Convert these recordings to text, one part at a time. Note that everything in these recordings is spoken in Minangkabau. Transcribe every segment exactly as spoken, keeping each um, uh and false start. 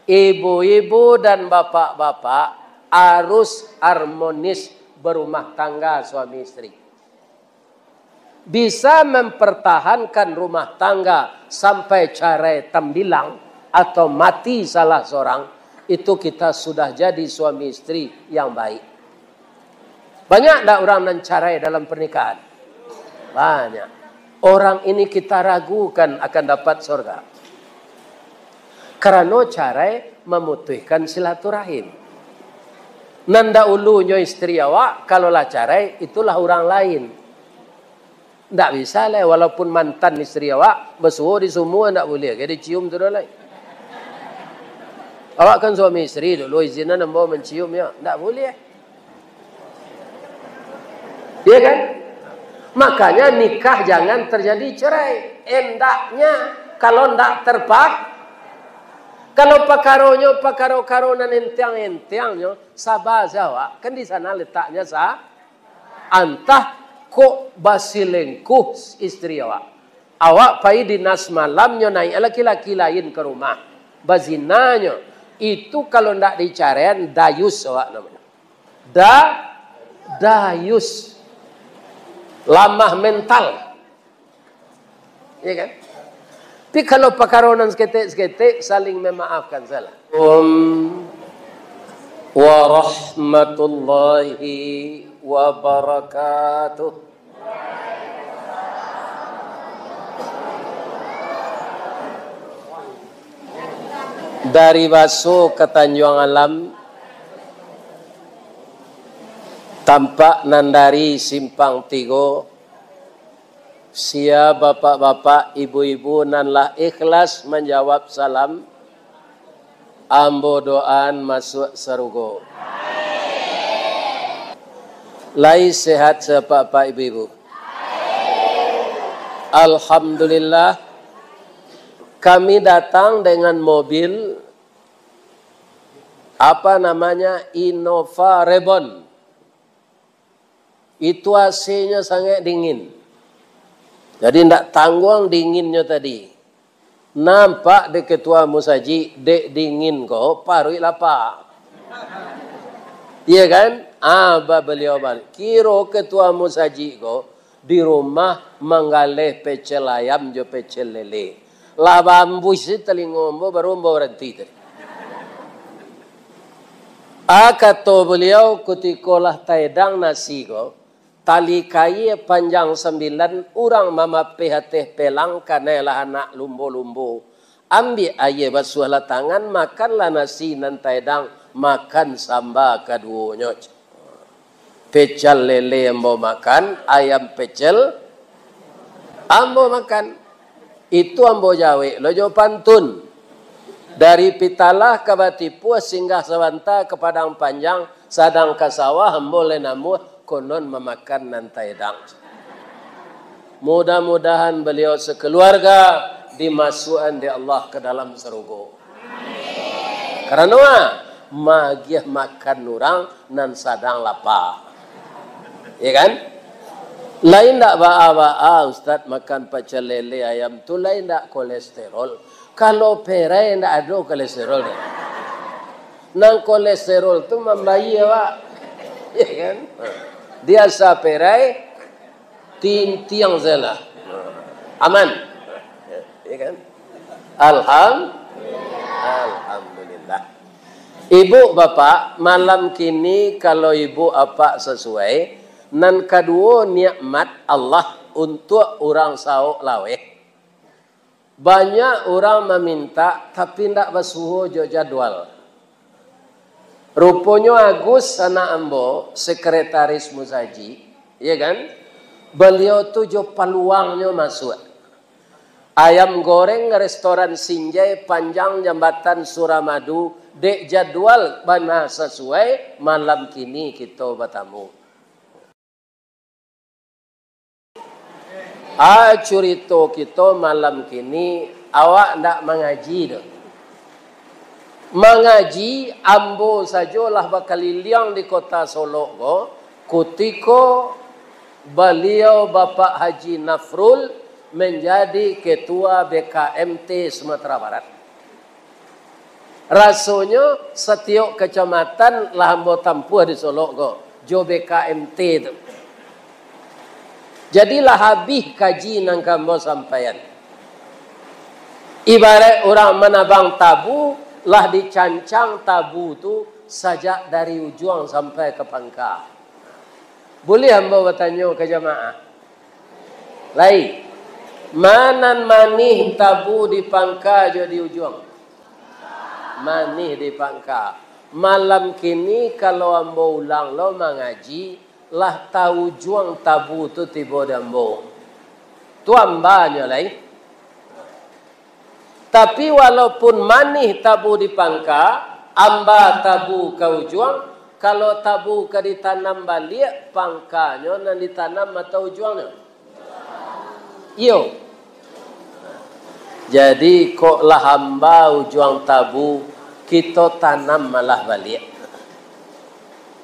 Ibu-ibu dan bapak-bapak harus harmonis berumah tangga suami istri. Bisa mempertahankan rumah tangga sampai carai tambilang atau mati salah seorang, itu kita sudah jadi suami istri yang baik. Banyak ndak urang nan carai dalam pernikahan? Banyak. Orang ini kita ragukan akan dapat surga. Karano carai mamutuihkan silaturahim. Nan dahulunyo istri awak, kalau lah carai, itulah urang lain. Ndak bisa lai, walaupun mantan istri awak, basuo di sumua ndak buliah, gai dicium tu doh lai. Awak kan suami istri dulu, izinan ambo mancium, yo. Ndak buliah. Iya kan? Makanya nikah jangan terjadi cerai. Endaknya, kalau ndak terpak-, kalau pakaronyo, pakaro-karo nan entiang-entiangnyo, saba sajo awak. Kan di sana letaknya sa-, antah kok basilengkuh istri awak. Awak pai dinas malamnyo, naik laki-laki lain ka rumah. Bazinanyo. Itu kalau ndak dicaraian, dayus awak namonyo. Da-, dayus. Lamah mental. Iya kan? Tapi kalau pakaro nan saketek-saketek, saling memaafkan salah. Om warahmatullahi wabarakatuh. Dari Baso ka Tanjuang Alam, tampak nan dari Simpang Tigo, sia bapak-bapak, ibu-ibu nan lah ikhlas manjawab salam, ambo doaan masuak sarugo. Lai sehat sapak-apak ibu-ibu? Alhamdulillah, kami datang dengan mobil, apa namanya, Innova Reborn. Itu A C-nyo sangaik dingin. Jadi, ndak tangguang dinginnyo tadi. Nampak dek ketua musajik, dek dingin ko, paruik lapa. Iya kan? Ah, ba-, baliau baliak. Kiro ketua musajik ko di rumah manggaleh pecel ayam jo pecel lele. Lah baambuih se talingo ambo, baru ambo baranti tadi. Ah, kato baliau, kutiko lah taedang nasi ko, tali kaia panjang sambilan, urang mamapeh ateh pelang, kanai lah anak lumbo-lumbo. Ambiak aia, basuahlah tangan, makanlah nasi nan taedang, makan samba kaduonyo. Pecel lele ambo makan, ayam pecel ambo makan. Itu ambo jawek lo jo pantun. Dari Pitalah ka Batipuah, singgah sabanta ka Padang Panjang, sadang ka sawah ambo lai namuah, konon mamakan nan taedang. Mudah-mudahan baliau sakeluarga dimasuakan dek Allah ka dalam sarugo. Karano, ah, magiah makan urang nan sadang lapa. Ya kan? Lain ndak baa-baa, Ustaz, makan pecel lele ayam tu, lain ndak kolesterol. Kalau perai ndak ado kolesterol doh. Nan kolesterol tu mambayia, Pak. Ya kan? Di asa perai, tintiang sajolah. Aman. Ya kan? Alham-, Alhamdulillah. Ibu bapak, malam kini kalau ibu apak sasuai, nan kaduo nikmat Allah untuak urang Saok Laweh. Banyak urang mamintak, tapi ndak basuo jo jadwal. Ruponyo Agus, anak ambo, sekretaris musajik, ya kan? Baliau tu jo paluangnyo masuak. Ayam goreng restoran Sinjai, panjang jambatan Suramadu, dek jadwal bana sasuai, malam kini kito batamu. Ah, curito kito malam kini, awak ndak mangaji doh. Mangaji, ambo sajolah bakaliliang di kota Solok ko, kutiko baliau Bapak Haji Nafrul manjadi Ketua B K M T Sumatera Barat. Rasonyo satiok kacamatan lah ambo tampuah di Solok ko, jo B K M T tu. Jadi lah abih kaji nan ka ambo sampaian. Ibarat urang manabang tabu, lah dicancang tabu tu sajak dari ujuang sampai ka pangka. Buliah ambo batanyo ka jamaah? Lai, ma nan manih tabu di pangka jo di ujuang? Manih di pangka. Malam kini, kalau ambo ulang lo mangaji, lah taujuang tabu tu tibo di ambo. Tu ambanyo lai. Tapi, walaupun manih tabu di pangka, amba tabu ka ujuang, kalau tabu ka ditanam baliak, pangkanyo nan ditanam atau ujuangnyo? Iyo. Jadi, kok lah amba ujuang tabu, kito tanam malah baliak.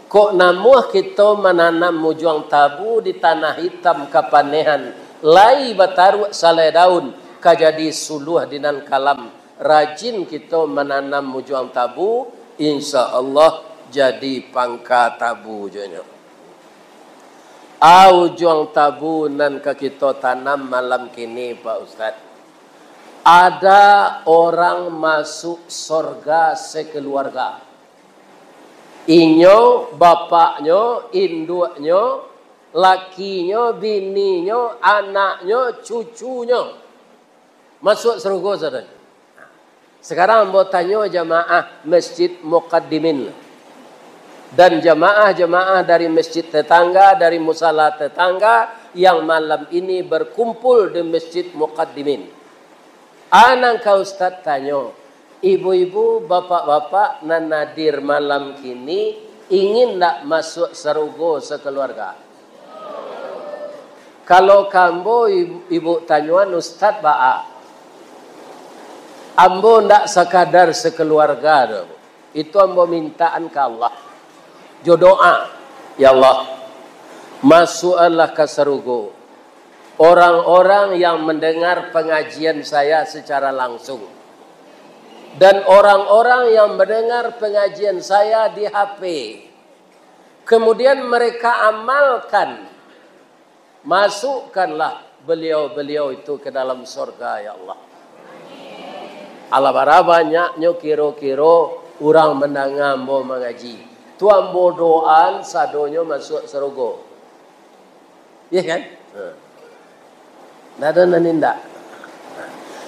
Kok namuah kito mananam ujuang tabu di tanah itam kapanehan, lai bataruak salai daun, ka jadi suluah di nan kalam. Rajin kito mananam ujuang tabu, insya Allah jadi pangka tabu juo nyo. A ujuang tabu nan ka kito tanam malam kini, Pak Ustaz. Ada orang masuk sorga sekeluarga. Inyo, bapaknyo, induaknyo, lakinyo, bininyo, anaknyo, cucunyo. Masuak sarugo, saudara. Sekarang ambo tanyo jamaah Masjid Muqaddimin dan jamaah-jamaah dari masjid tetangga, dari musala tetangga yang malam ini berkumpul di Masjid Muqaddimin. A nan ka Ustaz tanyo, ibu-ibu, bapak-bapak nan hadir malam kini, ingin ndak masuak sarugo sakeluarga? Kalau ka ambo, ibu, ibu tanyoan, Ustaz baa? Ambo ndak sakadar sakeluarga doh. Itu ambo mintaan ka Allah. Jo doa, "Ya Allah, masuakkanlah ka sarugo orang-orang yang mendengar pengajian saya secara langsung, dan orang-orang yang mendengar pengajian saya di H P. Kemudian mereka amalkan. Masukkanlah beliau-beliau itu ke dalam sorga, ya Allah." Alah, bara banyaknyo kiro-kiro urang mandanga ambo mangaji. Tu ambo doaan sadonyo masuak sarugo. Iya kan? Ha. Ndak ado nan indak.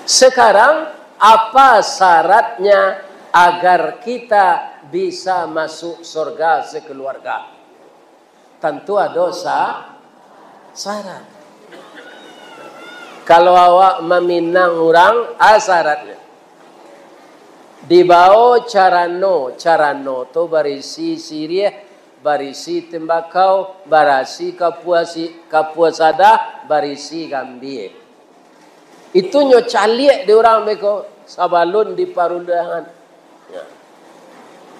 Sekarang, apa syaratnya agar kita bisa masuk sorga sekeluarga? Tantu ado sa-, syarat. Kalau awak maminang urang, a syaratnyo. Dibao carano, carano tu barisi siriah, barisi tembakau, barisi kapua si-, kapua sadah, barisi gambia. Itu nyo caliak di urang beko sabalun di parundangan. Ya.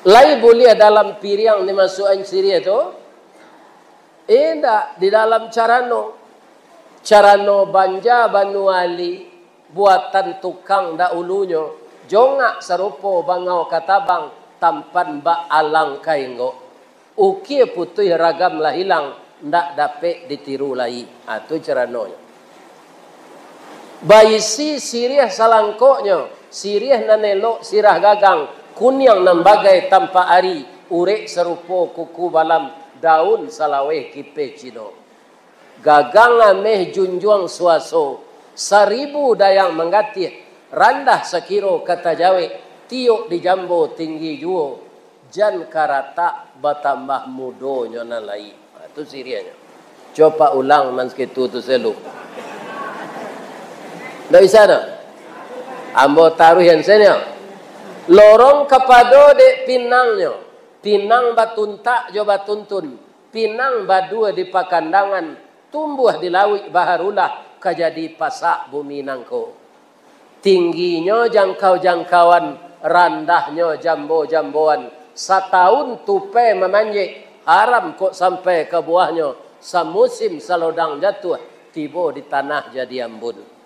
Lai buliah dalam piriang dimasuakan siriah tu? Indak, di dalam carano. Carano banja banua ali, buatan tukang dahulunyo, jongak sarupo bangau katabang, tampan bak alang kainggok. Ukia putuih ragam lah ilang, ndak dapek ditiru lai. Ha, tu caranonyo. Baisi siriah salangkoknyo, siriah nan elok sirah gagang, kuniang nan bagai tampak ari, urek sarupo kuku balam, daun salaweh kipeh Cino. Gagang ameh junjuang suaso, saribu dayang manggatih, randah sakiro ka tajawek, tiok dijambo tinggi juo, jan karatak batambah mudonyo nan lai. Ha, tu siriahnyo. Cubo ulang nan sakitu tu selu. Ndak bisa doh. Ambo taruih yang senyo. Lorong kapado dek pinangnyo, pinang batuntak jo batuntun, pinang badua di pakandangan, tumbuah di lauik baharulah, ka jadi pasak bumi nangko. Tingginyo jangkau-jangkauan, randahnyo jambo-jamboan, satahun tupai mamanjek, haram kok sampai ka buahnyo, samusim salodang jatuah, tibo di tanah jadi ambun.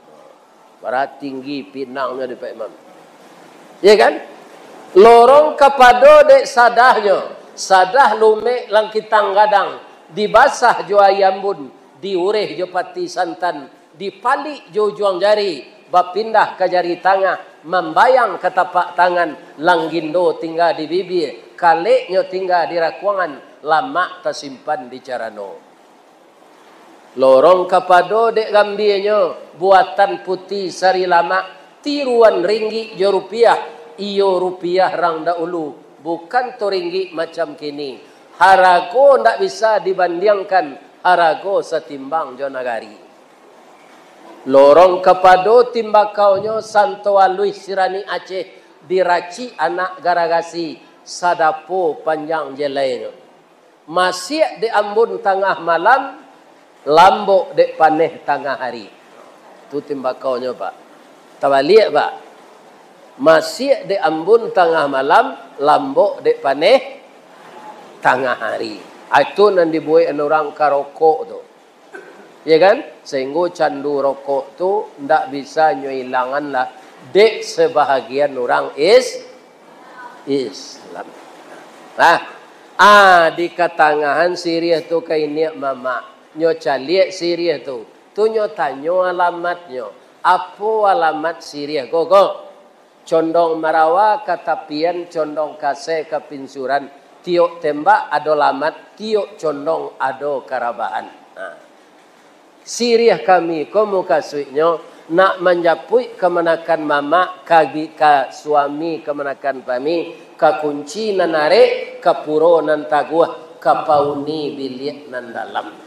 Bara tinggi pinangnyo di Pak Imam. Iya kan? Lorong kapado dek sadahnyo, sadah lumek langkitang gadang, dibasah jo aia ambun, diureh jo pati santan, dipalik jo ujuang jari, bapindah ka jari tangah, mambayang ka tapak tangan, langgindo tingga di bibia, kaleknyo tingga di rakuangan, lamak tasimpan di carano. Lorong kapado dek gambianyo, buatan puti sari lamak, tiruan ringgik jo rupiah, iyo rupiah rang dahulu, bukan to ringgik macam kini. Harago ndak bisa dibandiangkan, harago satimbang jo nagari. Lorong kapado timbakaunyo santo aluih siranik Aceh, diracik anak garagasi, sadapo panjang jelainyo. Masiak dek ambun tangah malam, lambok dek paneh tangah ari. Tu timbakaunyo, Pak. Tabaliak, Pak. Masiak dek ambun tangah malam, lambok dek paneh tangah ari. Ah, itu nan dibuek urang karokok tu. Ya kan? Sehingga candu rokok tu ndak bisa nyo ilangan lah dek sebahagian urang is-, Islam. Nah, ah, di katangahan siriah tu ka iniak mamak. Nyo caliak siriah tu. Tu nyo tanyo alamatnyo. Apo alamat siriah ko, ko? Condong marawa ka tapian, condong kasai ka pinsuran. Tiok tembak ado lamat, tiok condong ado karabahan. Nah. Siriah kami ko mukasuiknyo, nak manjapuik kamanakan mamak, ka gi-, ka suami kamanakan kami, ka kunci nan arek, ka puro nan taguah, ka pauni biliak nan dalam.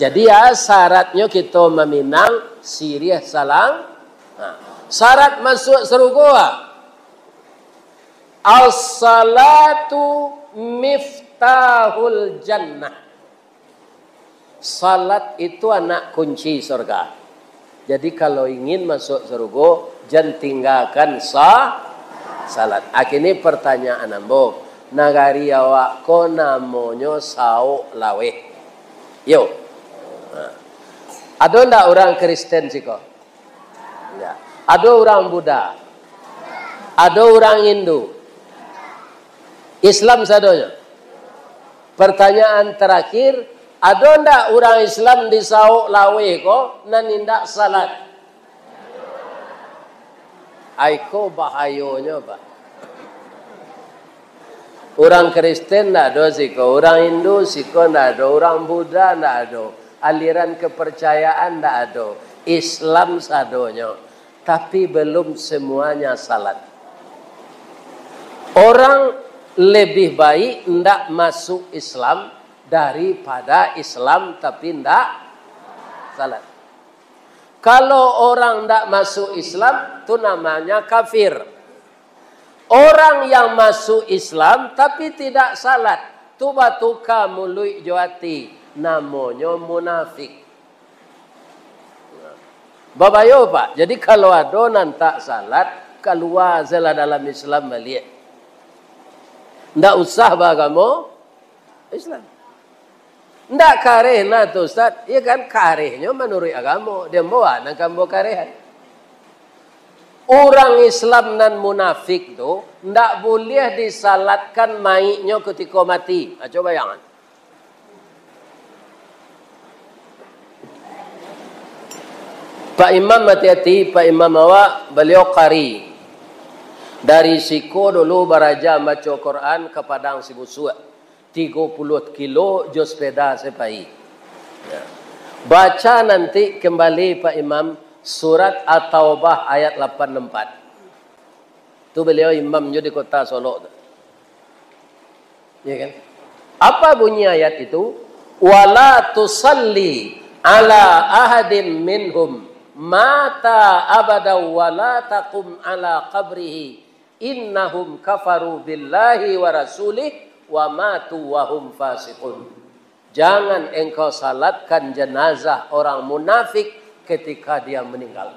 Jadi, ya, syaratnyo kito maminang siriah salang. Nah, syarat masuak sarugo, ah. As-salatu miftahul jannah. Salat itu anak kunci surga. Jadi, kalau ingin masuk sarugo, jan tinggakan sa-, salat. Akhirnya pertanyaan ambo, nagari awak ko namonyo Saok Laweh. Yo. Ha. Ado ndak urang Kristen siko? Ndak. Ado urang Buddha. Ado urang Hindu. Islam sadonyo. Pertanyaan terakhir, ado ndak urang Islam di Saok Laweh ko nan indak salat? Ai ko bahayonyo, Pak. Urang Kristen ndak ado siko, urang Hindu siko ndak ado, urang Buddha ndak ado, aliran kepercayaan ndak ado, Islam sadonyo, tapi belum semuanya salat. Orang lebih baik ndak masuk Islam daripada Islam tapi ndak salat. Kalau orang ndak masuk Islam, tu namanya kafir. Orang yang masuk Islam tapi tidak salat, tu batuka muluik jo ati, namonyo munafik. Babayo, Pak. Jadi, kalau ado nan tak salat, kalua sajolah dalam Islam baliak. Ndak usah baagamo Islam. Ndak kareh nah tu, Ustaz. Iya kan, karehnyo manuruik agamo. Di ambo, ah, nan ka ambo karehan. Urang Islam nan munafik tu, ndak buliah disalatkan maiknyo kutiko mati. Ah, cubo bayangkan. Pak Imam hati-hati, Pak Imam awak, baliau qari. Dari siko dulu baraja mambaco Quran ka Padang Sibusuak. Tigo puluah kilo jo sepeda se pai. Ya. Baca nanti kembali, Pak Imam, surat At-Taubah ayat lapan empat. Tu baliau imam jo di kota Solok tu. Ya kan? Apa bunyi ayat itu? "Wala tusalli ala ahadim minhum mata abada wala taqum ala qabrihi, innahum kafaru billahi wa rasulih wa matu wa hum fasiqun." Jangan engkau salatkan jenazah orang munafik ketika dia meninggal.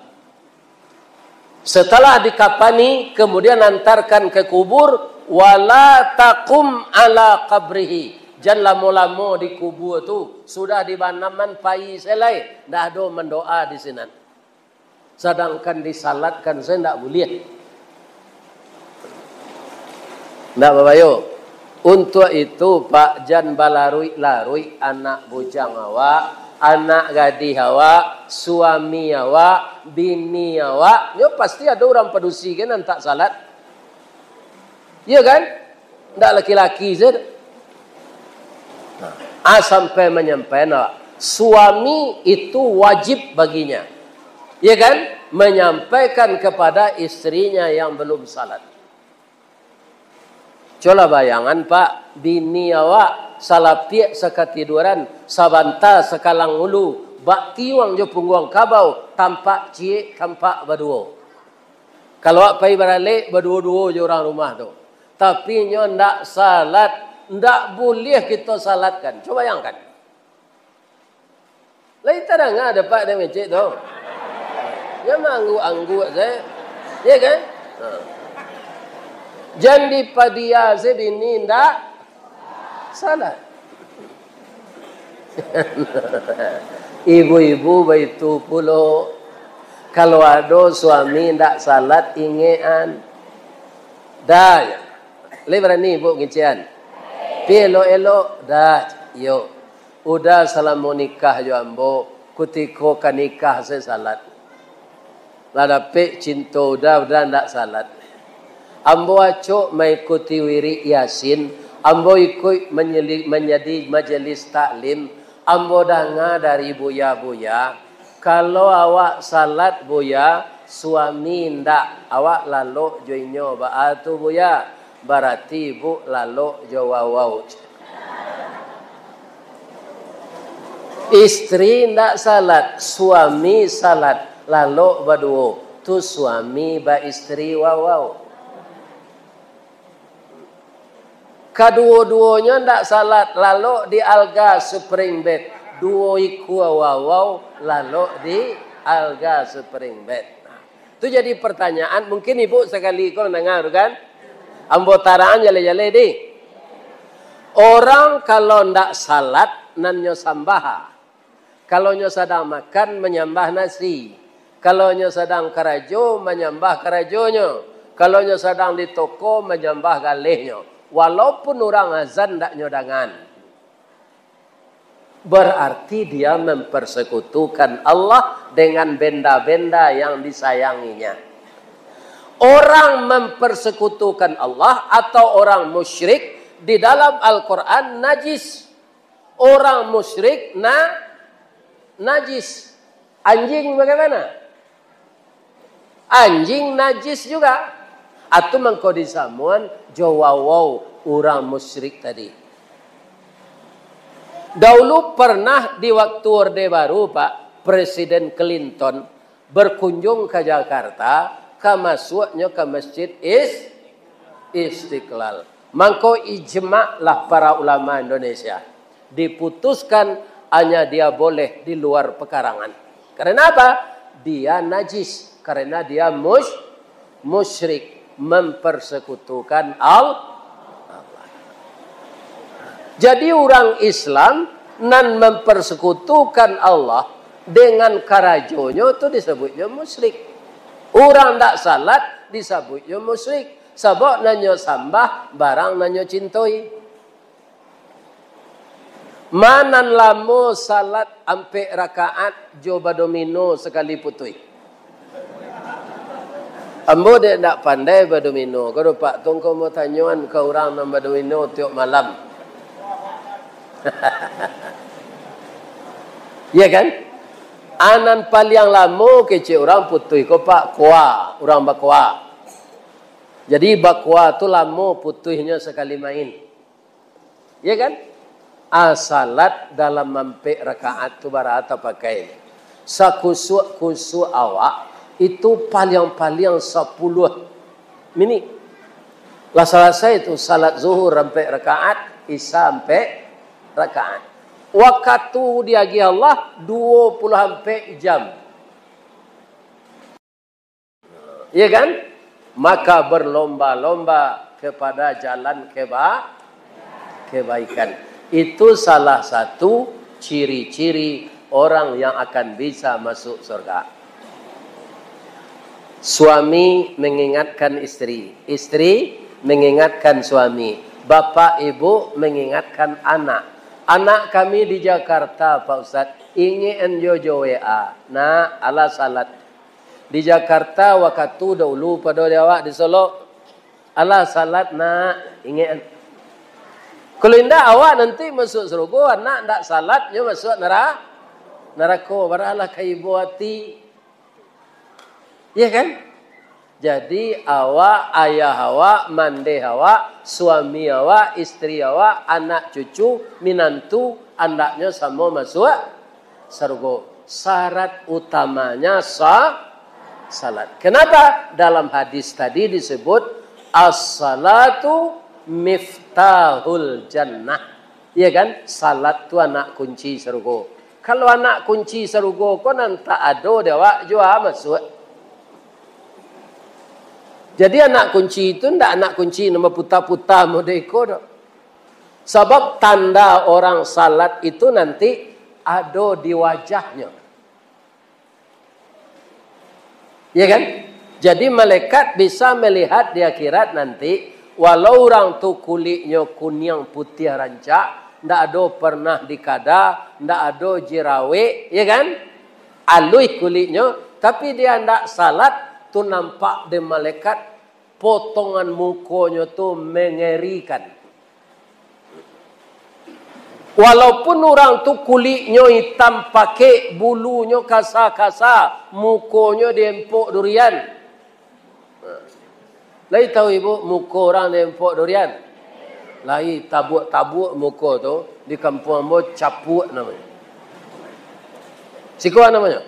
Setelah dikapani, kemudian antarkan ke kubur, wala taqum ala qabrihi. Jan lamo-lamo di kubur tu, sudah dibanaman pai se lai, ndak ado mandoa di sinan. Sadangkan disalatkan se ndak buliah. Ndak babayo. Untuak itu, Pak, jan balaruik-laruik anak bujang awak, anak gadih awak, suami awak, bini awak. Nyo pasti ado urang padusi kan nan tak salat. Iya kan? Ndak laki-laki saja. Nah, a sampai manyampaikan awak, suami itu wajib baginya. Iya kan? Menyampaikan kepada istrinya yang belum salat. Cubolah bayangan, Pak, bini awak salapiak sakatiduran, sabanta sakalang ulu, bak tiuang jo pungguang kabau, tampak ciek, tampak baduo. Kalau awak pai baralek, baduo-duo jo urang rumah tu. Tapi nyo ndak salat, ndak buliah kito salatkan. Cubo bayangkan. Lai tadanga dapek dek mangecek tu. Nyo maangguak-angguak sajo. Iya kan? Ha. Jan dipadia se bini ndak salat. Ibu-ibu baitu pulo. Kalau ado suami ndak salat, ingekan. Dah, lai barani ibu ngecekan? Pi elok-elok, dah, iyo. Uda salamo nikah jo ambo, kutiko ka nikah se salat. Lah dapek cinto Uda, Uda ndak salat. Ambo acok maikuti wirik Yasin, ambo ikuik manyeli-, manjadi majelis taklim, ambo danga dari buya-buya, kalau awak salat, Buya, suami ndak, awak lalok jo inyo, baa tu, Buya? Barati ibu lalok jo wawau. Istri ndak salat, suami salat, lalok baduo, tu suami baistri wawau. Kaduo-duonyo ndak salat, lalok di alga spring bed. Duo ikua wawau lalok di alga spring bed. Nah, tu jadi pertanyaan, mungkin ibu sakali ko mandanga tu kan? Ambo tarangan jaleh-jaleh di. Orang kalau ndak salat, nan nyo sambah. Kalau nyo sadang makan, manyambah nasi. Kalau nyo sadang karajo, manyambah karajonyo. Kalau nyo sadang di toko, manyambah galehnyo. Walaupun urang azan ndak nyo dangan. Berarti dia mempersekutukan Allah dengan benda-benda yang disayanginya. Orang mempersekutukan Allah atau orang musyrik di dalam Al-Quran najis. Orang musyrik na-, najis. Anjing bagaimana? Anjing najis juga. Atu mangko disamuan jo wawau urang musyrik tadi. Dahulu pernah di waktu Orde Baru, Pak, Presiden Clinton berkunjung ka Jakarta, ka masuaknyo ka Masjid Is-, Istiqlal. Mangko ijma lah para ulama Indonesia, diputuskan hanya dia boleh di luar pekarangan. Karena apa? Dia najis, karena dia mus-, musyrik, mempersekutukan Al-, Allah. Jadi urang Islam nan mempersekutukan Allah dengan karajonyo tu disabuiknyo musyrik. Urang ndak salat disabuiknyo musyrik, sabab nan nyo sambah barang nan nyo cintoi. Ma nan lamo salat ampek rakaat jo badomino sakali putuih? Ambo dek ndak pandai badomino, ko doh Pak Tong ko mau tanyoan ka urang nan badomino tiok malam. Iya kan? A nan paliang lamo kecek urang putuih ko, Pak, koa, urang bakoa. Jadi bakoa tu lamo putuihnyo sakali main. Ya kan? A, salat dalam ampek rakaat tu bara tapakai. Sakusuak-kusuak awak, itu paliang-paliang sapuluah minik. Lah salasai tu salat zuhur ampek rakaat, isya ampek rakaat. Wakatu diagiah Allah, duo puluah ampek jam. Iya kan? Maka berlomba-lomba kepada jalan keba-, kebaikan. Itu salah satu ciri-ciri orang yang akan bisa masuk surga. Suami mengingatkan istri, istri mengingatkan suami, bapak ibu mengingatkan anak. Anak kami di Jakarta, Pak Ustaz, ingek an jo, jo W A. Nak, alah salat. Di Jakarta wakatu dahulu pado di awak di Solok. Alah salat, nak, ingek an. Kalau indak, awak nanti masuak sarugo, anak ndak salat, nyo masuak nera-, narako. Baralah ka ibo ati. Iya kan? Jadi, awak, ayah awak, mandeh awak, suami awak, istri awak, anak cucu, minantu, andaknyo samo masuak sarugo. Syarat utamanya sa-, salat. Kenapa? Dalam hadis tadi disebut, "As-salatu miftahul jannah." Iya kan? Salat tu anak kunci sarugo. Kalau anak kunci sarugo ko nan tak ado di awak, jua masuak. Jadi, anak kunci tu ndak anak kunci nan baputa-puta model iko doh. Sabab tanda orang salat itu nanti ado di wajahnyo. Ya kan? Jadi, malaikat bisa melihat di akhirat nanti, walau urang tu kuliknyo kuniang putiah rancak, ndak ado pernah dikada, ndak ado jerawek, ya kan? Aluih kuliknyo, tapi dia ndak salat, tu nampak dek malaikat, potongan mukonyo tu mengerikan. Walaupun urang tu kuliknyo itam pakek, bulunyo kasa-kasa, mukonyo diempok durian. Lai tahu ibu muko urang diempok durian? Lai, tabuak-tabuak muko tu, di kampuang ambo capuak namonyo. Siko namonyo?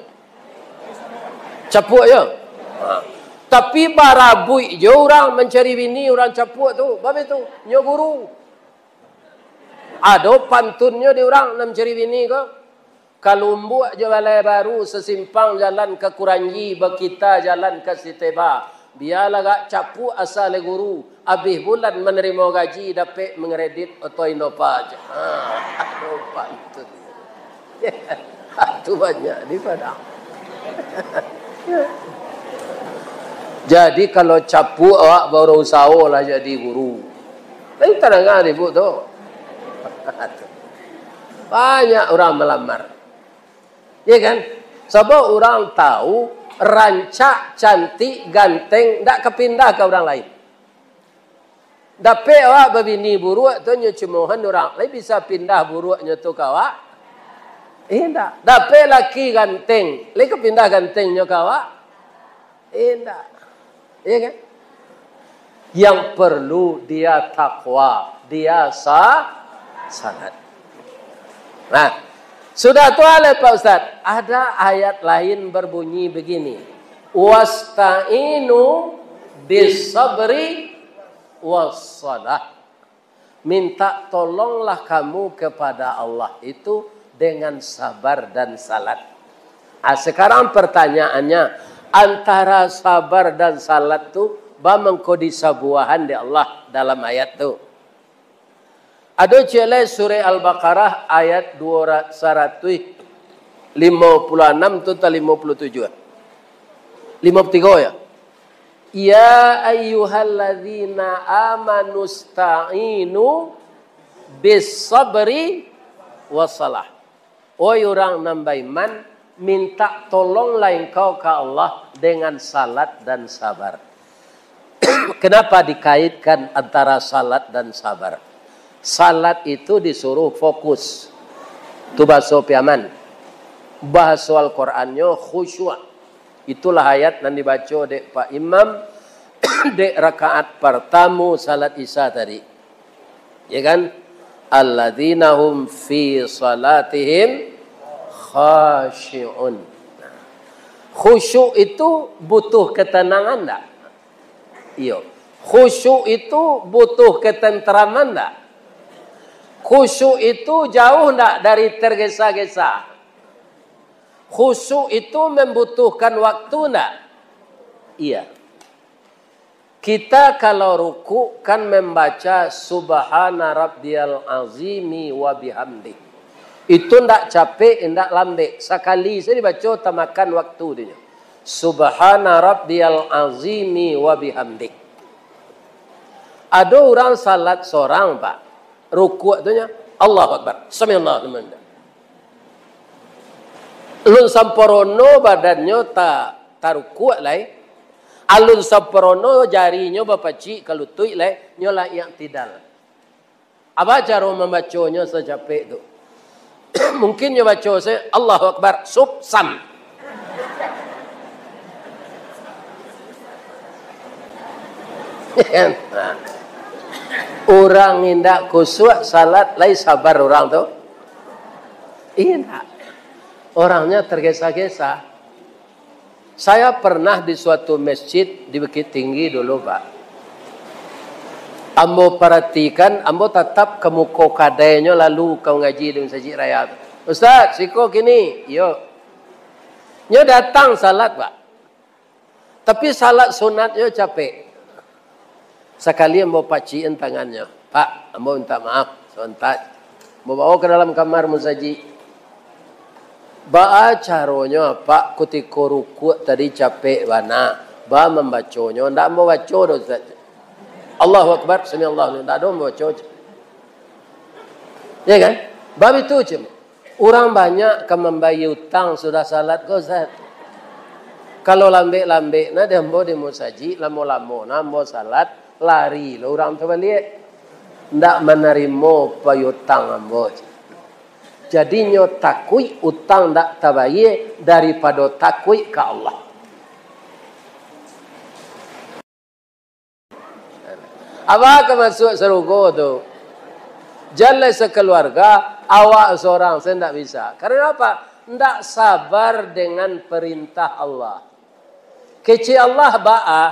Capuak yo. Ha. Tapi barabuik jo urang mancari bini urang capuak tu. Bab itu, nyo guru. Ado pantunnyo di urang nan mancari bini ko. Kalumbuak jo Balai Baru sasimpang jalan ka Kuranji, bakita jalan ka Siteba. Bialah agak capuak asa lai guru, abih bulan manarimo gaji dapek mangkredit oto Innova. Ha, ado pantun. Tu banyak di Padang. Jadi, kalau capuak awak baru usaho lah jadi guru. Kan tadanga di ibu tu. Banyak urang malamar. Ya kan? Sabab urang tahu rancak, cantik, ganteng, ndak ka pindah ka urang lain. Dapek awak babini buruak tu, nyo cemohan urang, lai bisa pindah buruaknyo tu ka awak? Indak. Dapek laki ganteng, lai ka pindah gantengnyo ka awak? Indak. Iya kan? Yang perlu dia takwa, dia sa-, salat. Nah, sudah tu alai, Pak Ustaz, ada ayat lain berbunyi begini, "Wasta'inu bis sabri was salah." Minta tolonglah kamu kepada Allah itu dengan sabar dan salat. Ah, sekarang pertanyaannya, antara sabar dan salat tu, ba mangko disabuahan dek Allah dalam ayat tu? Ado ciek lai surah Al-Baqarah ayat dua ra-, saratuih limo puluah anam tu atau limo puluah tujuah? Limo puluah tigo ya? "Ya ayyuhalladzina amanu sta'inu bis sabri was salah." Oi urang nan baiman, minta tolonglah engkau ka Allah dengan salat dan sabar. Kenapa dikaitkan antara salat dan sabar? Salat itu disuruh fokus. Tu bahaso Piaman. Bahaso Al-Qurannyo khusyuk. Itulah ayat nan dibaco dek Pak Imam dek rakaat partamo salat Isya tadi. Ya kan? "Alladzina hum fi salatihim khashi'un." Khusyuk itu butuh ketenangan ndak? Iyo. Khusyuk itu butuh ketenteraman ndak? Khusyuk itu jauh ndak dari tergesa-gesa? Khusyuk itu membutuhkan waktu ndak? Iya. Kita kalau rukuk kan membaca "Subhana rabbiyal azimi wa bihamdih". Itu ndak capek, ndak lambek. Sakali sajo dibaco tamakan waktu dinyo. "Subhana rabbiyal azimi wa bihamdih". Ado urang salat sorang, Pak. Rukuak tu nyo, Allahu Akbar. Sami'allahu liman hamidah. Alun samparono badannyo ta-, tarukuak lai. Alun samparono jarinyo bapacik ka lutuik lai, nyo lah i'tidal. Apo caro mambaconyo sacapek tu? Mungkin nyo baco se, Allahu Akbar, sub, sam. Urang indak kusuak salat, lai sabar urang tu? Indak. Orangnya tergesa-gesa. Saya pernah di suatu masjid di Bukittinggi dulu, Pak. Ambo paratikan, ambo tatap ka muko kadainyo lalu ka mangaji di Masajik Raya tu. "Ustaz, siko kini." "Iyo." Nyo datang salat, Pak. Tapi salat sunatnyo capek. Sakali ambo pacikan tangannyo, "Pak, ambo minta maaf, sabanta." Ambo bawa ka dalam kamar musajik. "Baa caronyo, Pak, kutiko rukuak tadi capek bana? Baa mambaconyo?" "Ndak ambo baco doh, Ustaz." "Allahu Akbar, sami'allahu liman," ndak ado ambo baco. Ya kan? Bab itu cuma. Urang banyak ka mambayia utang sudah salat ko, Ustaz. Kalau lambek-lambek nah di ambo di musajik, lamo-lamo nah ambo salat, lari lo urang tu baliak. Ndak manarimo piutang ambo. Jadinyo takuik utang ndak tabayia daripado takuik ka Allah. Apo ka masuak sarugo tu? Jan lai sakaluarga, awak sorang se ndak bisa. Karano apo? Ndak sabar dengan parintah Allah. Kecek Allah baa,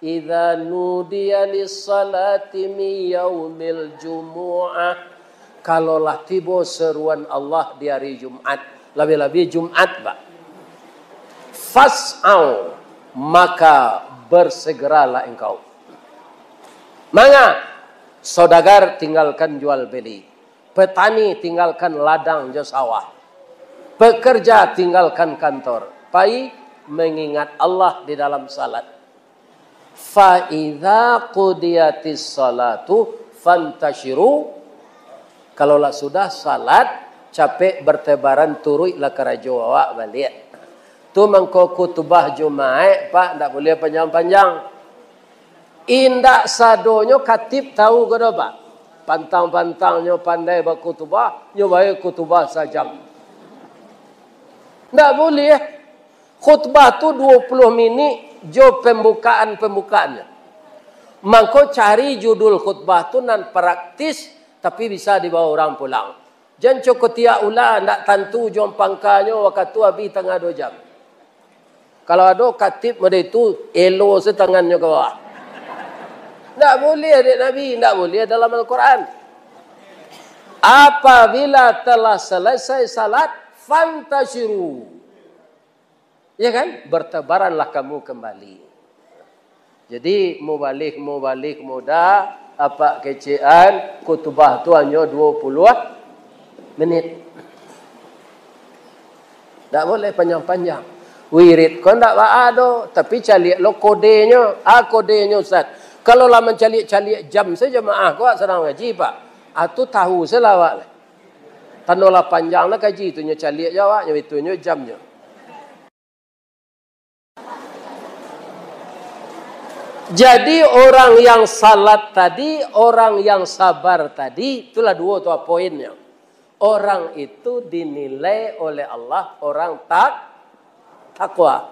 "Idza nudiya lis-salati min yaumil jumu'ah." Kalau lah tibo seruan Allah di hari Jumat, labiah-labiah Jumat, Pak. "Fas'au," maka bersegeralah engkau. Manga, saudagar tinggalkan jual beli, petani tinggalkan ladang jo sawah, pekerja tinggalkan kantor, pai mengingat Allah di dalam salat. "Fa idza qudiyatis salatu fantasyiru." Kalau lah sudah salat, capek bertebaran, turuiklah karajo awak baliak. Tu mangko khutbah Jumaik, Pak, ndak buliah panjang-panjang. Indak sadonyo khatib tahu ko doh, Pak. Pantang-pantangnyo pandai bakhutbah, nyo bae khutbah sajam. Ndak buliah. Khutbah tu duo puluah minik jo pambukaan-pambukaannyo. Mangko cari judul khutbah tu nan praktis, tapi bisa dibawa urang pulang. Jan co kutiak ula, ndak tantu jo pangkanyo, wakatu abih tangah duo jam. Kalau ado khatib model itu, elo se tangannyo ka bawah. Ndak buliah dek Nabi, ndak buliah dalam Al-Quran. Apabila telah selesai salat, fantasyiru. Ya kan? Bertebaranlah kamu kembali. Jadi, mubalig-mubalig muda, apak kecekan, khutbah tu hanyo duo puluah minit. Ndak buliah panjang-panjang. Wirid ko ndak baa doh, tapi caliak lo kodenyo. Ah, kodenyo, Ustaz. Kalau lah mancaliak-caliak jam sajo jamaah ko, awak sadang ngaji, Pak. Ah, tu tahu se lah awak lah. Tando lah panjang lah kaji tu, nyo caliak jo awak, nyo itu nyo jamnyo. Jadi, orang yang salat tadi, orang yang sabar tadi, itulah duo tu poinnyo. Orang itu dinilai oleh Allah orang tak-, takwa.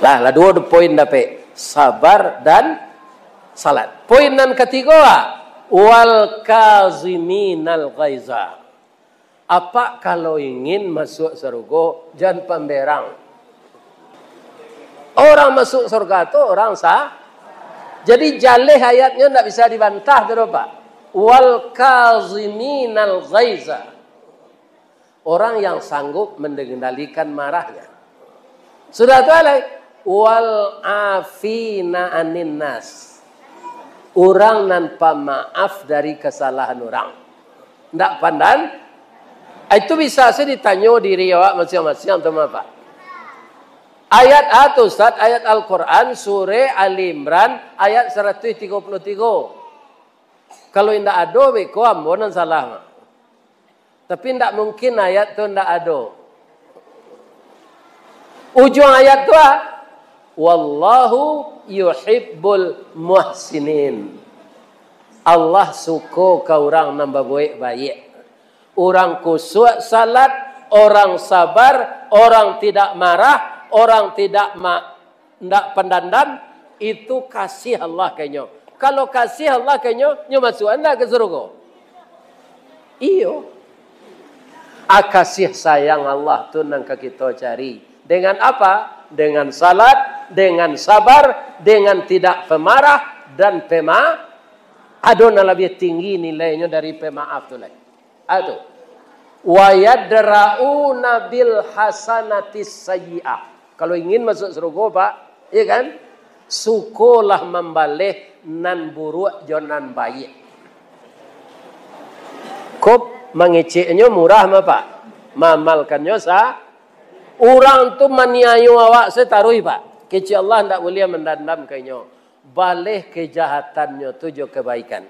Lah, lah duo tu poin dapek. Sabar dan salat. Poin nan katigo, ah, wal kaziminal ghaiza. Apak kalau ingin masuak sarugo, jan pamberang. Orang masuak surga tu orang sa-, jadi jaleh ayatnyo ndak bisa dibantah tu doh, Pak. Wal kaziminal ghaiza. Orang yang sanggup mendendalikan marahnya. Sudah tu alai, wal afina anin nas. Urang nan pamaaf dari kasalahan urang. Ndak pandan? Ah, itu bisa se ditanyo diri awak masiang-masiang tu mah, Pak. Ayat a tu, Ustaz, ayat Al-Quran, surah Ali Imran, ayat saratuih tigo puluah tigo. Kalau indak ado, beko ambo nan salah. Tapi indak mungkin ayat tu indak ado. Ujuang ayat tu, ah, "Wallahu yuhibbul muhsinin." Allah suko ka urang nan babuek baiak. Urang kusuak salat, orang sabar, orang tidak marah, orang tidak ma-, ndak pandandam, itu kasih Allah ka inyo. Kalau kasih Allah ka inyo, nyo masuak ndak ka surugo? Iyo. A, kasih sayang Allah tu nan ka kito cari. Dengan apa? Dengan salat, dengan sabar, dengan tidak pemarah dan pema-, ado nan labiah tinggi nilainyo dari pemaaf tu lai. A tu. "Wa yadra'una bil hasanatis sayyi'ah." Kalau ingin masuk surga, Pak, ya kan? Sukolah mambaleh nan buruak jo nan baiak. Kok mangeceknyo murah mah, Pak? Maamalkannyo sa-, urang tu maniayo awak sataruih, Pak. Kecek Allah ndak buliah mandandam ka inyo. Baleh kejahatannyo tu jo kebaikan.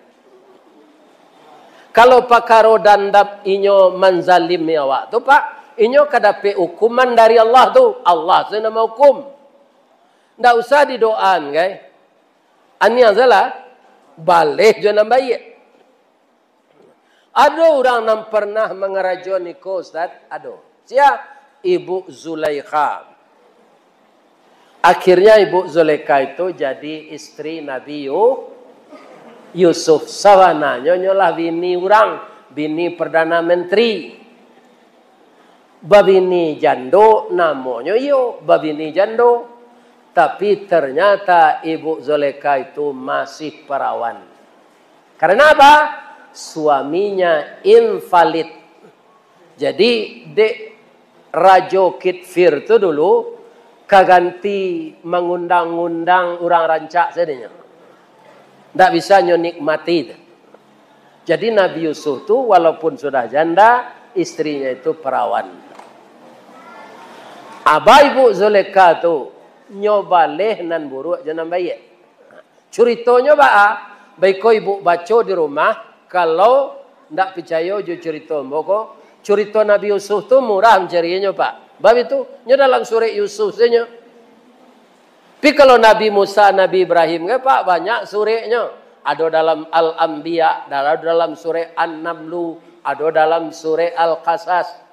Kalau pakaro dandam inyo manzalimi awak tu, Pak, inyo ka dapek ukuman dari Allah tu. Allah tu nan mahukum. Ndak usah didoaan, kai. Aniang salah, baleh jo nan baiak. Ado urang nan pernah mangarajo niko, Ustaz? Ado. Sia? Ibu Zulaikha. Akhirnya Ibu Zulaikha itu jadi istri Nabi Yu-, Yusuf. Sabananyo nyo lah bini urang, bini Perdana Menteri. Babini jando, namonyo iyo, babini jando. Tapi ternyata Ibu Zulaikha itu masih perawan. Karena apa? Suaminya invalid. Jadi, dek Rajo Kitfir tu dulu, ka ganti mangundang-undang urang rancak sadonyo. Ndak bisa nyo nikmati tu. Jadi, Nabi Yusuf tu walaupun sudah janda, istrinya itu perawan. Abah Ibu Zulaikha tu, nyo baleh nan buruak jo nan baiak. Curitonyo baa? Baiko ibu baco di rumah, kalau ndak picayo jo curito ambo ko, curito Nabi Yusuf tu murah mancarianyo, Pak. Bab itu, nyo dalam surek Yusuf sajo. Tapi kalau Nabi Musa, Nabi Ibrahim kan, Pak, banyak sureknyo. Ado dalam Al-Anbiya, ado dalam surek An-Namlu, ado dalam surek Al-Qasas.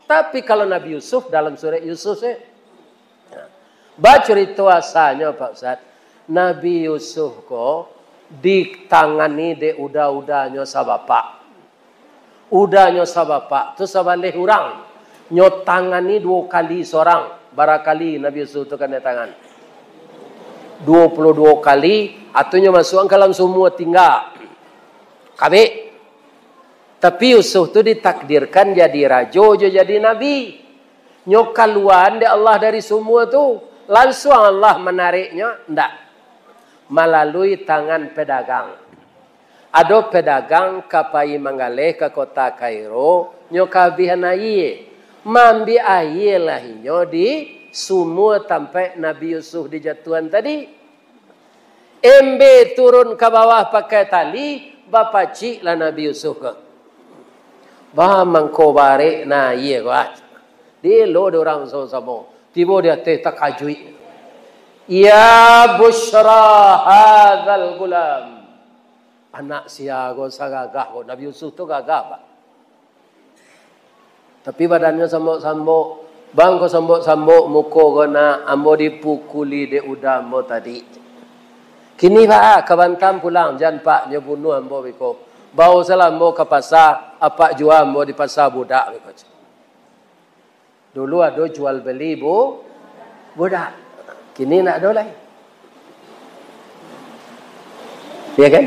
Tapi kalau Nabi Yusuf dalam surek Yusuf sajo. Nah, bacurito asalnyo, Pak Ustaz, Nabi Yusuf ko ditangani dek uda-udanyo sabapak. Udanyo sabapak tu sabaleh urang. Nyo tangani duo kali sorang. Bara kali Nabi Yusuf tu kanai tangan? Duo puluah duo kali, atau nyo masuakan ka dalam sumua tingga. Kabek. Tapi Yusuf tu ditakdirkan jadi rajo jo jadi nabi. Nyo kaluaan dek Allah dari sumua tu. Lansuang Allah manareknyo? Ndak. Malalui tangan pedagang. Ado pedagang ka pai manggaleh ka kota Kairo, nyo kaabihan ayie. Maambiak ayie lah inyo di sumua tampaik Nabi Yusuf dijatuahan tadi. Embe turun ka bawah pakai tali, bapaciklah Nabi Yusuf ko. Ba mangko barek na ayie ko, ah. Dielo dek urang samo-samo. Tibo di ateh takajuik. "Ya busyra hadzal gulam." Anak sia ko sagagah ko, Nabi Yusuf tu gagah, Pak. Tapi badannyo sambok-sambok. "Bang ko sambok-sambok muko ko nak, ambo dipukuli dek uda ambo tadi. Kini baa, ka Batam pulang, jan Pak nyo bunuah ambo beko. Bao salah ambo ka pasa, apak jua ambo di pasa budak beko." Dulu ado jual beli bu-, budak. Kini ndak ado lai. Ya kan?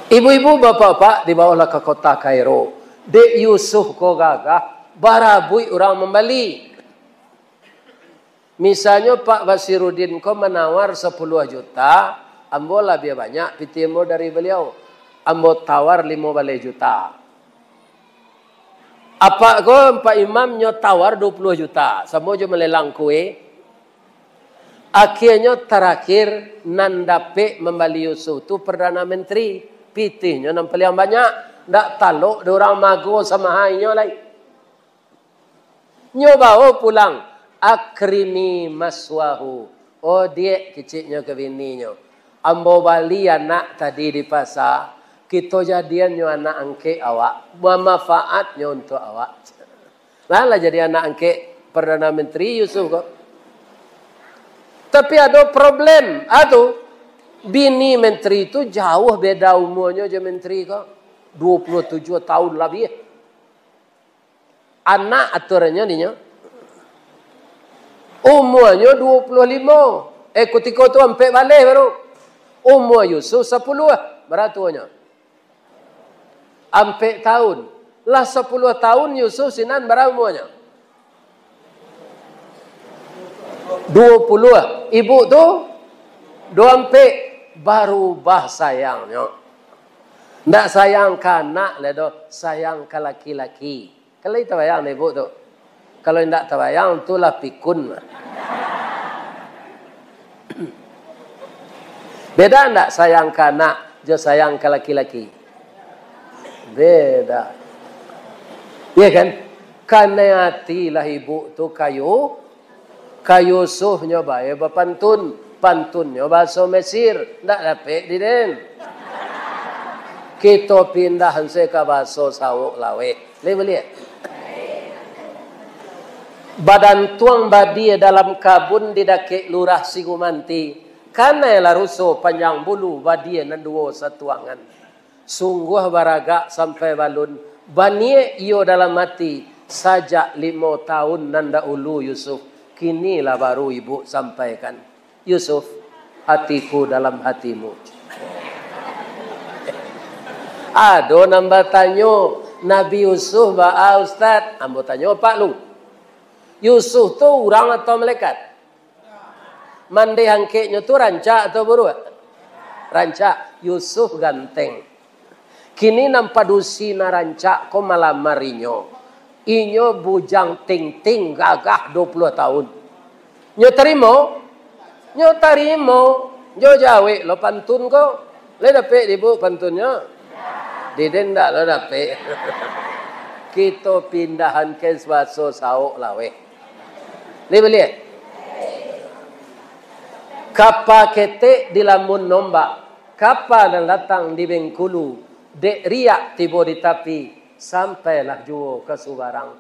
Ibu-ibu, bapak-bapak, dibaolah ka kota Kairo. Dek Yusuf ko gagah, barabuik urang mambali. Misalnyo Pak Basiruddin ko manawar sapuluah juta, ambo labiah banyak pitih ambo dari baliau. Ambo tawar limo baleh juta. Apak ko, apak imam nyo tawar duo puluah juta, samo jo malelang kue. Akhianyo tarakhir nan dapek mambali Yusuf tu Perdana Menteri, pitihnyo nan paliang banyak, ndak talok dek urang mago samaha inyo lai. Nyo bao pulang, "Akrini maswahu." "Oh, Diak," keceknyo ka bininyo, "ambo bali anak tadi di pasa, kito jadiannyo anak angkek awak, bamanfaatnyo untuak awak." Lah, lah jadi anak angkek Perdana Menteri Yusuf ko. Tapi ado problem, ah tu, bini menteri tu jauah beda umuanyo jo menteri ko, duo puluah tujuah tahun labiah. Anak aturannyo dinyo, umuanyo duo puluah limo. Eh, kutiko tu ampek baleh baru. Umua Yusuf sapuluah, bara tuonyo? Ampek tahun. Lah sapuluah tahun Yusuf sinan bara umuanyo? Duo puluah. Ibu tu duo ampek. Barubah sayangnyo. Ndak sayang ka anak lai doh, sayang ka laki-laki. Kan lai tabayang dek ibu tu? Kalau indak tabayang, tu lah pikun. Beda ndak sayang ka anak jo sayang ka laki-laki? Beda. Iya kan? Kanai ati lah ibu tu ka Yu-, ka Yusuf nyo bae bapantun. Pantunnyo bahaso Mesir, ndak dapek di den. Kito pindah se ka bahaso Sauk Laweh. Lai buliah? Badantuang badia dalam kabun di dakek Lurah Sigumanti, kanai lah ruso panjang bulu badia nan duo satuangan. Sungguah baragak sampai balun, baniek iyo dalam ati, sajak limo tahun nan dahulu, Yusuf, kini lah baru ibu sampaikan. Yusuf, hatiku dalam hatimu. Ado nan batanyo, Nabi Yusuf baa, Ustaz? Ambo tanyo, Pak Lu. Yusuf tu urang atau malaikat? Mandeh angkeknyo tu rancak atau buruak? Rancak. Yusuf ganteng. Kini nan padusi nan rancak ko malamar inyo. Inyo bujang ting-ting gagah duo puluah tahun. Nyo tarimo? Nyo tarimo. Nyo jawek lo pantun ko. Lai dapek di ibu pantunnyo? Di den ndak lo dapek. Kito pindahan ka bahaso Sauk Laweh. Lai buliah? Kapa ketek dilamun ombak, kapa nan datang di Bengkulu, dek riak tibo di tapi, sampailah juo ka subarang.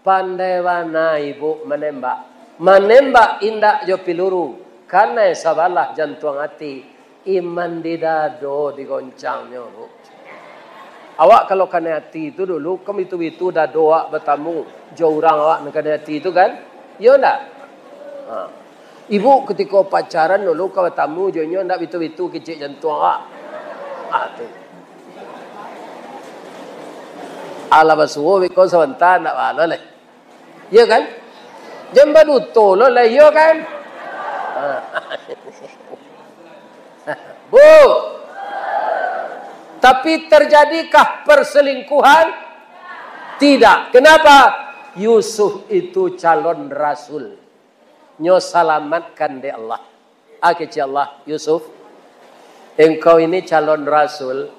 Pandai bana ibu manembak. Manembak indak jo piluru, kanai sabalah jantuang ati, iman di dado digoncangnyo, Bu. Awak kalau kanai ati tu dulu, kan bitu-bitu dado awak batamu jo urang awak nan kanai ati tu, kan? Iyo ndak? Ha. Ibu kutiko pacaran dulu ka batamu jo inyo, ndak bitu-bitu kicik jantuang awak? Ha, tu. Alah basuo beko sabanta, ndak baa lai. Iyo kan? Jan baduto lo lah, iyo kan? Ha. Bu. Tapi terjadikah perselingkuhan? Tidak. Kenapa? Yusuf itu calon rasul. Nyo salamatkan dek Allah. Ah, kecek Allah, Yusuf, engkau ini calon rasul.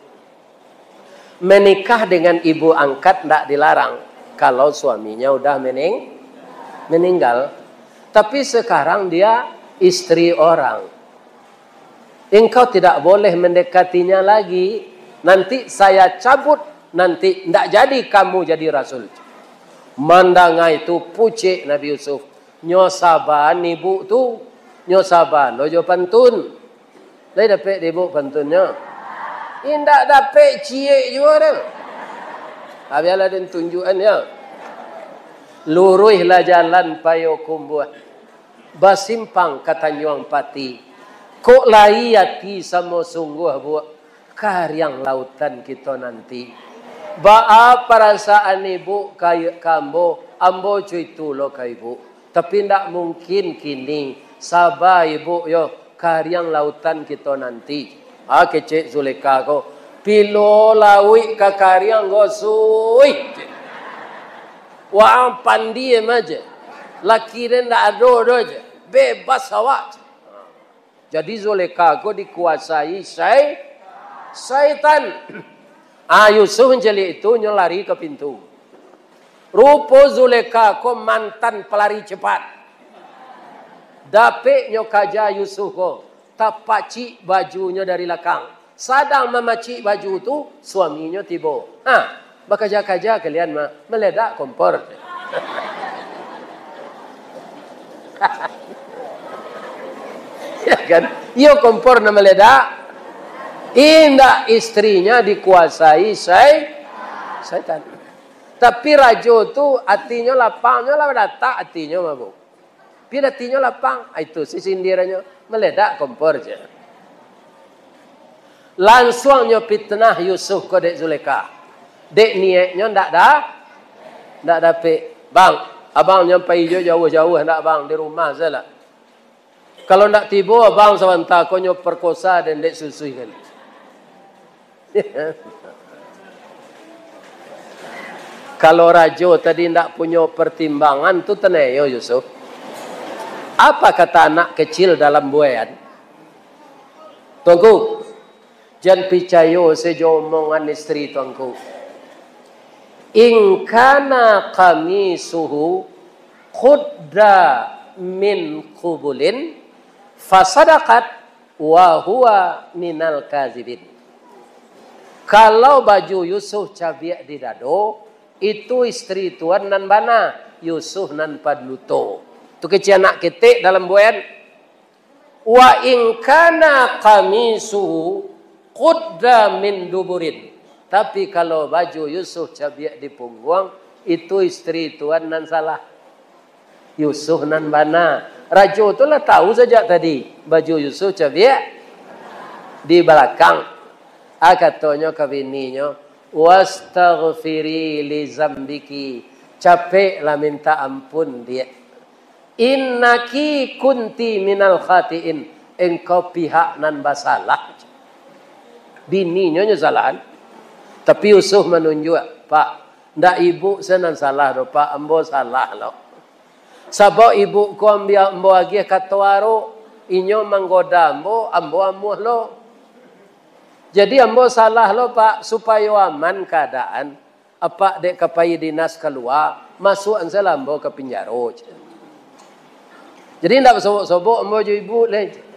Menikah dengan ibu angkat ndak dilarang, kalau suaminya udah mening-, meninggal. Tapi sekarang dia istri orang. Engkau tidak boleh mendekatinya lagi. Nanti saya cabut, nanti ndak jadi kamu jadi rasul. Mandanga itu, pucek Nabi Yusuf. Nyo saba ibu tu, nyo saba lo jo pantun. Lai dapek di ibu pantunnyo? Indak dapek ciek juo tu. Ha, bialah den tunjuakan yo. Luruihlah jalan Payokumbuah, basimpang ka Tanjuang Pati. Kok lai ati samo sungguah, Bu? Kariang lautan kito nanti. Baa parasaan ibu ka, ka ambo, ambo co itu lo ka ibu. Tapi ndak mungkin kini, saba ibu yo, kariang lautan kito nanti. Ah, kecek Zulekha ko, pilo lauik ka kariang ko, suih. Waang pandiem aja. Laki den ndak ado doh aja. Bebas awak. Jadi Zulekha ko dikuasai sai-, saitan. Ah, Yusuf mancaliak itu, nyo lari ka pintu. Rupo Zulekha ko mantan pelari cepat. Dapek nyo kaja Yusuf ko, tapacik bajunyo dari lakang. Sadang mamacik baju tu, suaminyo tibo. Ha, bakaja-kaja kalian mah, maledak kompor. Ya kan? Iyo kompor nan maledak. Indak, istrinya dikuasai sai-, saitan. Tapi rajo tu atinyo lapang, nyo lah datak atinyo mah, Bu. Pi atinyo lapang, ah, itu si sindiranyo, maledak kompor je. Lansuang nyo pitnah Yusuf ko dek Zulekha. Dek niaiknyo ndak da-, ndak dapek. Bang, abang nyo pai jo jauah-jauah ndak, Bang, di rumah sajolah. Kalau ndak tibo abang sabanta ko nyo perkosa den dek susuih kali. Kalau rajo tadi ndak punyo pertimbangan tu, taniayo Yusuf. Apa kata anak kecil dalam buaian? Tuanku, jan picayo sajo omongan istri tuanku. "In kana qamisuhu qudda min qubulin fasadaqat wa huwa minal kazibin." Kalau baju Yusuf cabiak di dado, itu istri tuan nan bana, Yusuf nan panduto. Tu kecek anak ketek dalam buaian. "Wa in kana qamisuhu qudda min duburin." Tapi kalau baju Yusuf cabiak di pungguang, itu istri tuan nan salah. Yusuf nan bana. Rajo tu lah tahu sajak tadi, baju Yusuf cabiak di balakang. Ah, katonyo ka bininyo, "Wastaghfiri li zambiki." Capeklah minta ampun, Diak. "Innaki kunti minal khatiin." Engkau pihak nan basalah. Bininyo nyo salahan. Tapi Yusuf manunjuak, "Pak, ndak ibuk se nan salah doh, Pak, ambo salah lo. Sabab ibuk ko ambiak ambo agiah kato arok, inyo manggoda ambo, ambo amuah lo. Jadi ambo salah lo, Pak, supayo aman kaadaan. Apak dek ka pai dinas kalua, masuakan sajo lah ambo ka pinjaro," cek. Jadi indak basobok-sobok ambo jo ibuk lai, cek.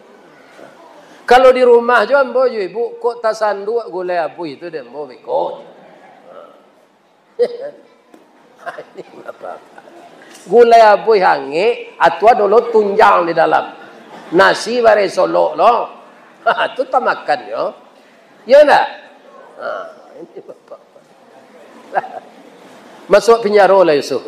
Kalau di rumah jo ambo jo ibuk, kok tasanduak gulai abuih tu dek ambo beko. Ini bapak-bapak. Gulai abuih angek, atu ado lo tunjang di dalam. Nasi bareh solok lo. Ha, tu tamakannyo. Iyo ndak? Ha, ini bapak-bapak. Masuak pinjaro lah Yusuf.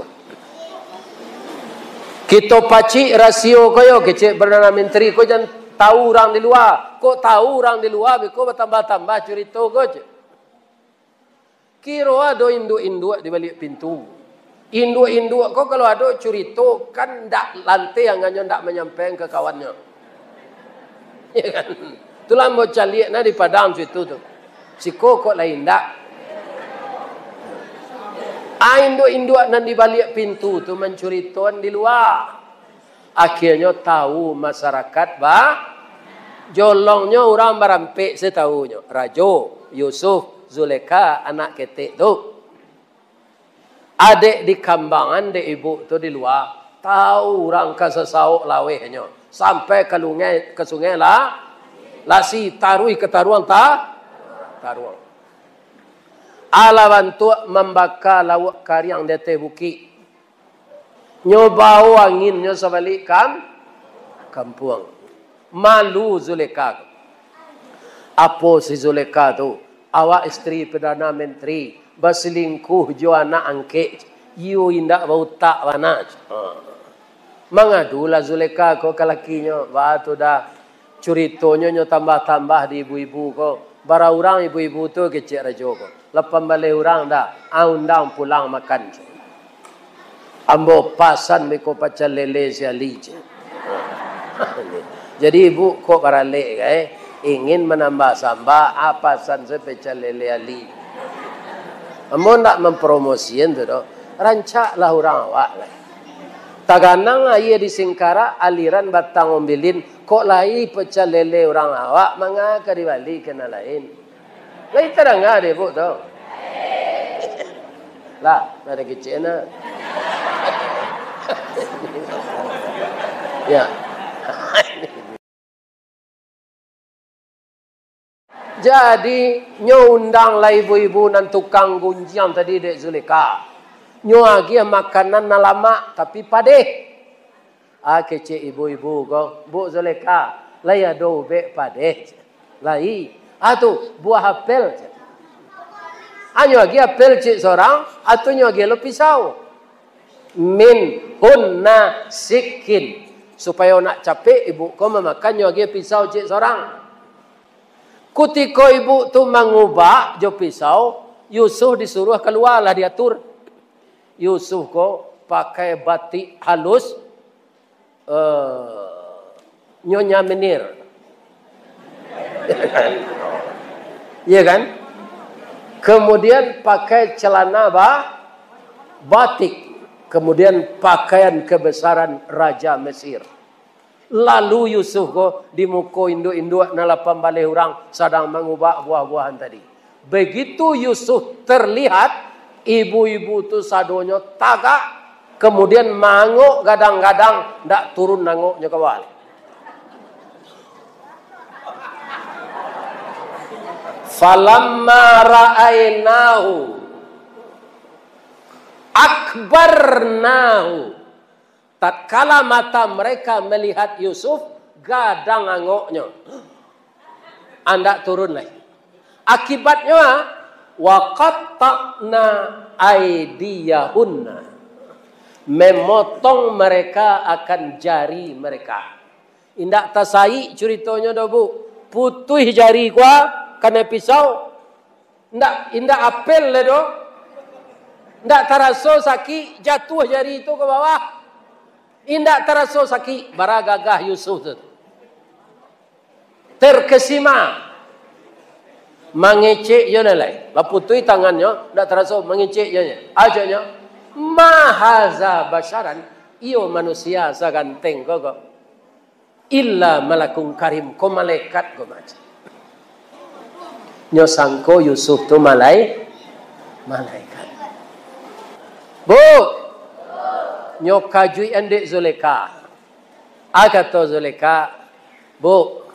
"Kito pacik rasio ko yo," kecek Perdana Menteri ko, "jan tahu urang di lua." Kok tahu urang di lua, beko batambah-tambah curito ko, cek. Kiro ado induak-induak di baliak pintu. Induak-induak ko kalau ado curito, kan ndak lanteh angannyo ndak manyampaikan ka kawannyo. Ya kan? Itulah ambo caliak nah di Padang situ tu. Siko kok lai indak. Ah, induak-induak nan di baliak pintu tu mancuritoan di lua. Akhianyo tahu masarakat ba-, jolongnyo urang barampek se tahunyo. Rajo, Yusuf, Zulekha, anak ketek tu. Adek dikambangan dek ibuk tu di lua, tahu urang ka sasaok lawehnyo, sampai ka lungai, ka sungai la-, Lasi, taruih ka taruang ta-, taruang. Alah bantuak mambaka lauak kariang di ateh bukik. Nyo bao anginnyo sabalik kam-, kampuang. Malu Zulekha. Apo si Zulekha tu, awak istri Perdana Menteri, baselingkuh jo anak angkek, iyo indak bautak bana. Ha. Mangadulah Zulekha ko ka lakinyo, "Baa tu dah, curitonyo nyo tambah-tambah di ibu-ibu ko. Bara urang ibu-ibu tu?" kecek rajo ko. "Lapan baleh urang dah, ah, undang pulang makan. Ambo pasan beko pacel lele si Ali," cek. Jadi ibu kok baralek ka, eh? Ingin manambah sambah, ah, pasan se pecel lele Ali. Ambo ndak mampromosian tu doh. Rancaklah urang awak lai. Taganang aia di singkarak, aliran batang umbilin, kok lai pecah lele urang awak, manga ka dibali ka nan lain. Lai tadanga dek Ibuk tu? Lah, ado kecek na. Ya. Jadi, nyo undang lah ibu-ibu nan tukang gunjiang tadi dek Zulekha. Nyo agiah makanan nan lamak, tapi padeh. Ah, kecek ibu-ibu ko, "Buk Zulekha, lai ado ubek padeh?" "Lai." "Ah, tu, buah apel." Ah, nyo agiah apel ciek sorang, ah, tu nyo agiah lo pisau. "Min hunna sikin." Supayo nak capek, ibu ko mamakan, nyo agiah pisau ciek sorang. Kutiko ibu tu mangubak jo pisau, Yusuf disuruah kalua, lah diatur. Yusuf ko pakai batik halus, eh, Nyonya Menir. Iya kan? Kemudian pakai celana ba-, batik. Kemudian pakaian kebesaran Raja Mesir. Lalu Yusuf ko di muko induak-induak nan lapan baleh urang sadang mangubak buah-buahan tadi. Begitu Yusuf terlihat, ibu-ibu tu sadonyo tagak, kemudian mangok gadang-gadang, ndak turun nangoknyo ka bawah. "Falamma ra'ainahu akbarnahu." Tatkala mata mereka melihat Yusuf, gadang angoknyo. Andak turun lai. Akibatnyo, ah, "Wa qatta'na aidiyahunna." Memotong mereka akan jari mereka. Indak tasaik curitonyo doh, Bu. Putuih jari kua, kanai pisau. Indak, indak apel lai doh. Indak taraso sakik, jatuah jari tu ka bawah. Indak taraso sakik, bara gagah Yusuf tu. Terkesima. Mangecek jo nan lai. Lah putuih tangannyo, indak taraso, mangecek jo nyo. Ajaknyo, "Ma haza basyaran, iyo manusia saganteng ko, ko." "Illa malakun karim, ko malaikat ko macam." Nyo sangko Yusuf tu malai-, malaikat. "Bu, nyo kajuik andek Zulekha." Ah, kato Zulekha, "Bu,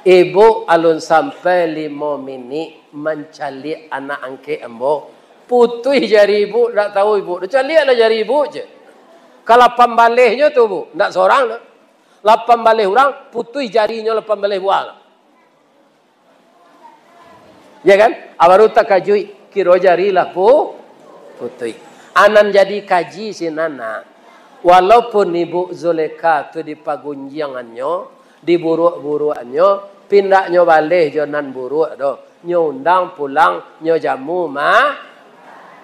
ibu alun sampai limo minik mancaliak anak angkek ambo, putuih jari ibu, ndak tahu ibu doh. Caliaklah jari ibu je. Ka lapan balehnyo tu, Bu, ndak sorang doh. Lapan baleh urang, putuih jarinyo lapan baleh buah." Ya kan? Ah, baru takajuik, kiro jari lah pu-, putuih. Ah, nan jadi kaji sinan, nah. Walaupun Ibu Zulekha tu dipagunjiangannyo, diburuak-buruakannyo, pindaknyo baleh jo nan buruak doh. Nyo undang pulang, nyo jamu ma-,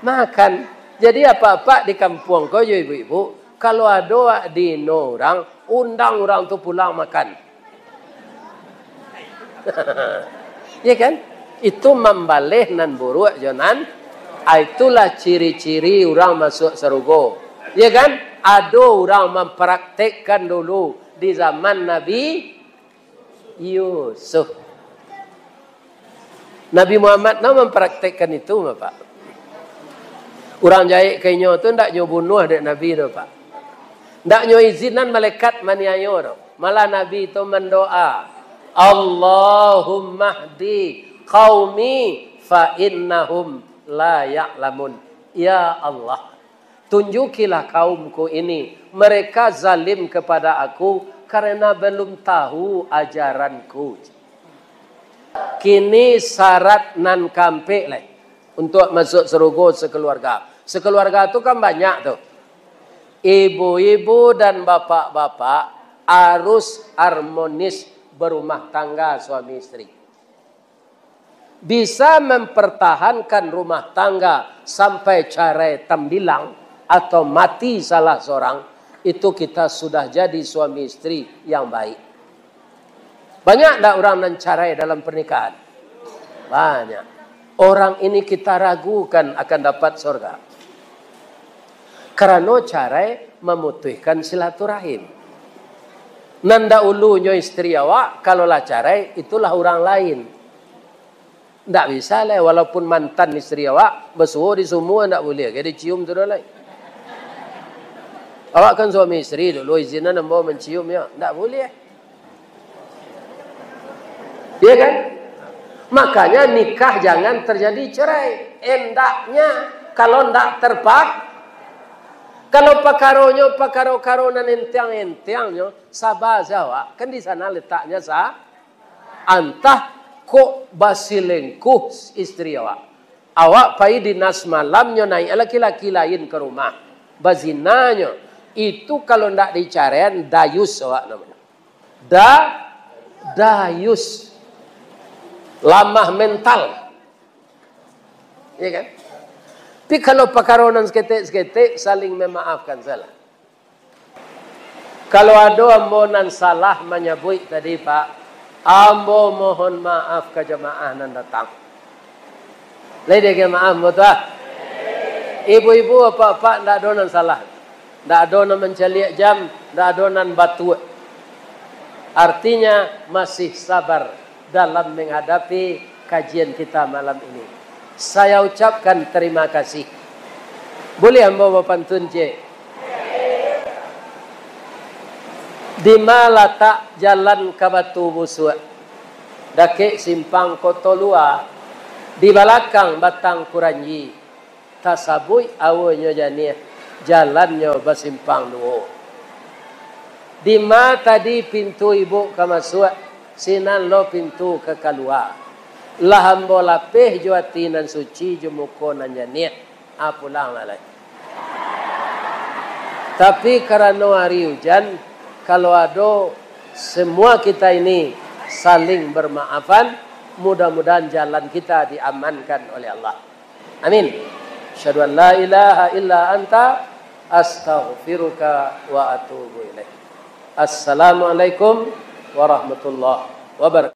makan. Jadi, apak-apak di kampuang ko jo ibu-ibu, kalau ado wak diino urang, undang urang tu pulang makan. Ya kan? Itu mambaleh nan buruak jo nan, ah, itulah ciri-ciri urang masuak sarugo. Ya kan? Ado urang mampraktekkan dulu di zaman Nabi Yusuf. Nabi Muhammad no mampraktekkan itu, Bapak. Urang jahek ka inyo tu ndak nyo bunuah dek Nabi tu, Pak. Ndak nyo izinan malaikat maniayo tu. Malah Nabi tu mandoa, "Allahumma hdi qaumi fa innahum la ya'lamun." Ya Allah, tunjukilah kaumku ini, mereka zalim kepada aku karena belum tahu ajaranku. Kini syarat nan kaampek lai untuak masuak sarugo sakeluarga. Sakeluarga tu kan banyak tu. Ibu-ibu dan bapak-bapak harus harmonis berumah tangga suami isteri. Bisa mempertahankan rumah tangga sampai carai tambilang atau mati salah seorang, itu kita sudah jadi suami isteri yang baik. Banyak ndak urang nan carai dalam pernikahan? Banyak. Orang ini kita ragukan akan dapat sorga. Karano carai mamutuihkan silaturahim. Nan dahulunyo istri awak, kalau lah carai, itulah urang lain. Ndak bisa lai, walaupun mantan istri awak, basuo di sumua ndak buliah, gai dicium tu doh lai. Awak kan suami istri dulu, izinan ambo mancium yo, ndak buliah. Iya kan? Makanya nikah jangan terjadi cerai. Endaknya, kalau ndak terpak-, kalau pakaronyo, pakaro-karo nan entiang-entiangnyo, saba sajo awak. Kan di sana letaknya sa-, antah kok basilengkuh istri awak. Awak pai dinas malamnyo, naik laki-laki lain ka rumah. Bazinanyo. Itu kalau ndak dicaraian, dayus awak namonyo. Da-, dayus. Lamah mental. Iya kan? Tapi kalau pakaro nan saketek-saketek, saling memaafkan salah. Kalau ado ambo nan salah manyabuik tadi, Pak, ambo mohon maaf ka jamaah nan datang. Lai diagiah maaf ambo tu, ah. Ibu-ibu, apak-apak, ndak ado nan salah. Ndak ado nan mancaliak jam, ndak ado nan batuak. Artinya, masih sabar dalam menghadapi kajian kita malam ini. Saya ucapkan terima kasih. Buliah ambo bapantun ciek? Dima latak jalan ka Batu Busuak? Dakek simpang Koto Lua, di balakang Batang Kuranji. Tasabuik awonyo janiah, jalannyo basimpang duo. Dima tadi pintu ibuk ka masuak, sinan lo pintu ka kalua. Lah ambo lapeh jo ati nan suci, jo muko nan janiah, ah, pulang lah lai. Tapi karano ari ujan, kalau ado, semua kita ini saling bermaafan, mudah-mudahan jalan kita diamankan oleh Allah. Amin. Asyhadu an la ilaha illa anta, astaghfiruka wa atubu ilaik. Assalamualaikum warahmatullahi wabarakatuh.